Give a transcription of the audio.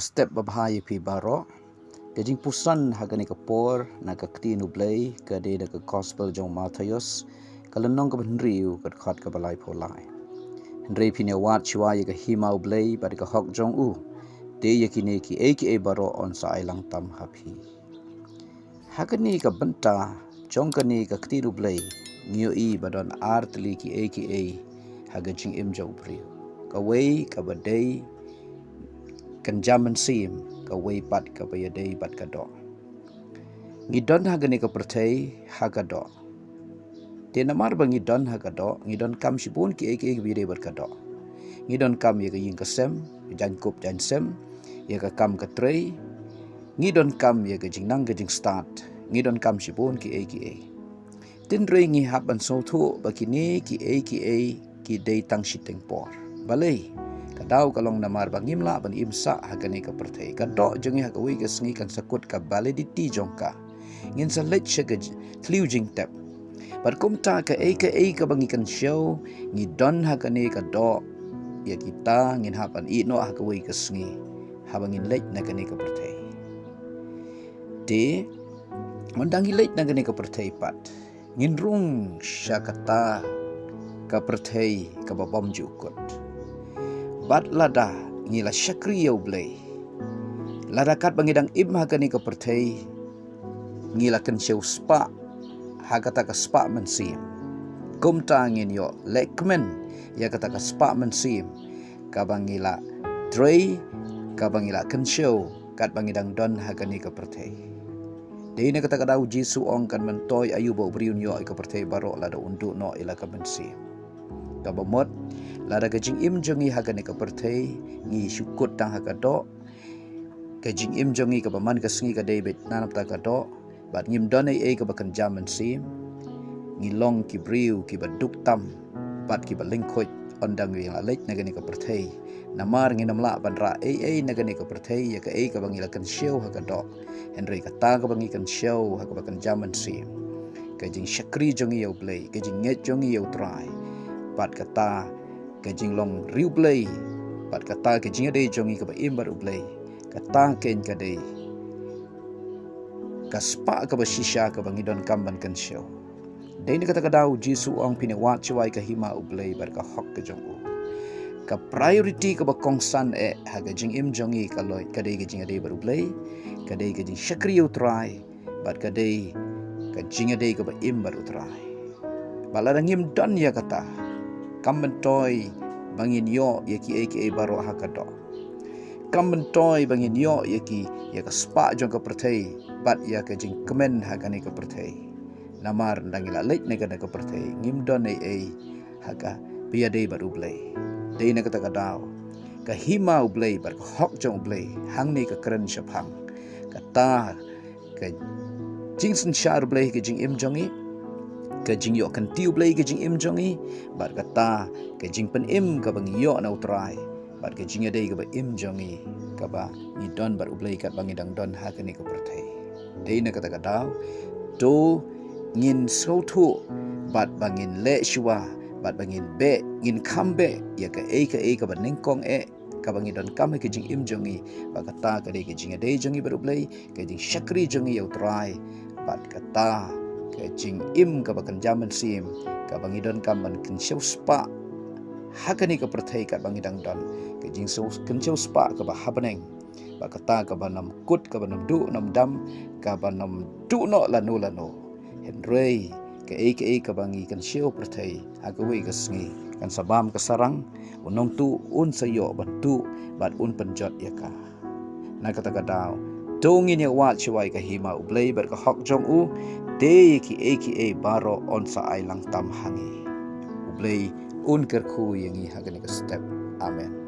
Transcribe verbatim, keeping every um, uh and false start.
Step babha ïa phi baroh. Ka jingpuson ha kane ka por na ka ktien U Blei ka dei na ka Gospel jong Mathaios, ka lynnong kaba hynriew, ka dkhot kaba laiphew lai. Hynrei phin ïa wad shuwa ïa ka hima U Blei bad ka hok jong u, te ïa kine kiei kiei baroh yn sa ai lang tam ha phi. Ha kane ka bynta jong kane ka ktien U Blei, ngi ïohi ba don ar tylli kiei kiei ha ka jingim jong u briew. Kawei kaba dei kynja mynsiem, kawei pat kaba ïadei bad ka doh. Ngi don ha kane ka pyrthei ha ka doh. Te namar ba ngi don ha ka doh, ngi donkam shibun kiei kiei kaba ïadei bad ka doh. Ngi donkam ïa ka ïing ka sem, ka jaiñkup jaiñsem, ïa ka kam ka trei. Ngi donkam ïa ka jingnang ka jingstad. Ngi donkam shibun kiei kiei. Hynrei ngi hap ban sngewthuh ba kine kiei kiei ki dei tang shiteng por. Balei? Ka daw ka long namar ba ngim lah ban im sah ha kane ka pyrthei. Ka doh jong ngi ha kawei ka sngi kan sa kut ka validity jong ka. Ngin sa leit sha ka j-, thliew jingtep. Bad kumta kaei kaei kaba ngi kynshew, ngi don ha kane ka doh, ïa kita ngin hap ban ïeh noh ha kawei ka sngi, haba ngin leit na kane ka pyrthei. Te, ynda ngi leit na kane ka pyrthei pat, ngin rung sha kata ka pyrthei kaba bym ju kut. Bad lada ngi la shakri ïa U Blei, lada katba ngi dang im ha kane ka pyrthei ngi la kynshew spah ha kata ka spah mynsiem, kumta ngin ïoh lehkmen ïa kata ka spah mynsiem kaba ngi la trei, kaba ngi la kynshew katba ngi dang don ha kane ka pyrthei. Dei na kata ka daw U Jisu u ong kan myntoi aïu ba u briew un ïoh ïa ka pyrthei baroh lada un duh noh ïa la ka mynsiem. Kaba mut, lada ka jingim jong ngi ha kane ka pyrthei ngi shu kut tang ha ka doh, ka jingim jong ngi kaba man ka sngi ka dei beit na bynta ka doh, bad ngim don ei ei kaba kynja mynsiem, ngi long ki briew kiba duk tam bad kiba lyngkhuid ynda ngi la leit na kane ka pyrthei. Namar ngin ym lah ban rah ei ei na kane ka pyrthei ïa kaei kaba ngi la kynshew ha ka doh. Hynrei kata kaba ngi kynshew ha kaba kynja mynsiem, ka jingshakri jong ngi ïa U Blei, ka jingngeit jong ngi ïa U Trai, bad kata ka jinglong riewblei, bad kata ka jingïadei jong ngi kaba im bad U Blei, kata keiñ ka dei ka spah kaba shisha kaba ngi donkam ban kynshew. Dei na kata ka daw U Jisu u ong phin ïa wad shuwa ïa ka hima U Blei bad ka hok ka jong u. Ka priority kaba kongsan eh ha ka jingim jong ngi ka loi, ka dei ka jingïadei bad U Blei, ka dei ka jingshakri ïa U Trai, bad ka dei ka jingïadei kaba im bad U Trai. Bad lada ngim don ïa kata, kam myntoi ba ngin ïoh ïa kiei kiei baroh ha ka doh. Kam myntoi ba ngin ïoh ïa ki, ïa ka spah jong ka pyrthei bad ïa ka jingkmen ha kane ka pyrthei. Namar ynda ngi la leit na kane ka pyrthei ngim don ei ei ha kaba ïadei bad U Blei. Dei na kata ka daw ka hima U Blei bad ka hok jong U Blei hangne ka kren shaphang kata ka jingsynshar U Blei ka jingim jong ngi, ka jingïoh kynti U Blei ka jingim jong ngi, bad kata ka jingpynim kaba ngi ïoh na U Trai, bad ka jingïadei kaba im jong ngi kaba ngi don bad U Blei katba ngi dang don ha kane ka pyrthei. Dei na kata ka daw, to ngin sngewthuh bad ba ngin leh shuwa bad ba ngin beh, ngin kham beh ïa kaei kaei kaba nyngkong eh kaba ngi donkam ha ka jingim jong ngi, bad kata ka dei ka jingïadei jong ngi bad U Blei, ka jingshakri jong ngi ïa U Trai, bad kata ka jingim kaba kynja mynsiem kaba ngi donkam ban kynshew spah ha kane ka pyrthei katba ngi dang don, ka jingkynshew spah kaba ha bneng, bad kata kaba nym kut, kaba nym duh nym dam, kaba nym duh noh lano lano. Hynrei kaei kaei kaba ngi kynshew pyrthei ha kawei ka sngi kan sa bam ka sarang, u nongtuh un sa ïoh ban tuh bad un pynjot ïa ka. Na kata ka daw, to ngin ïa wad shuwa ïa ka hima U Blei bad ka hok jong u, te kiei kiei baroh yn sa ai lang tam ha ngi. U Blei un kyrkhu ïa ngi ha kane ka step. Amen.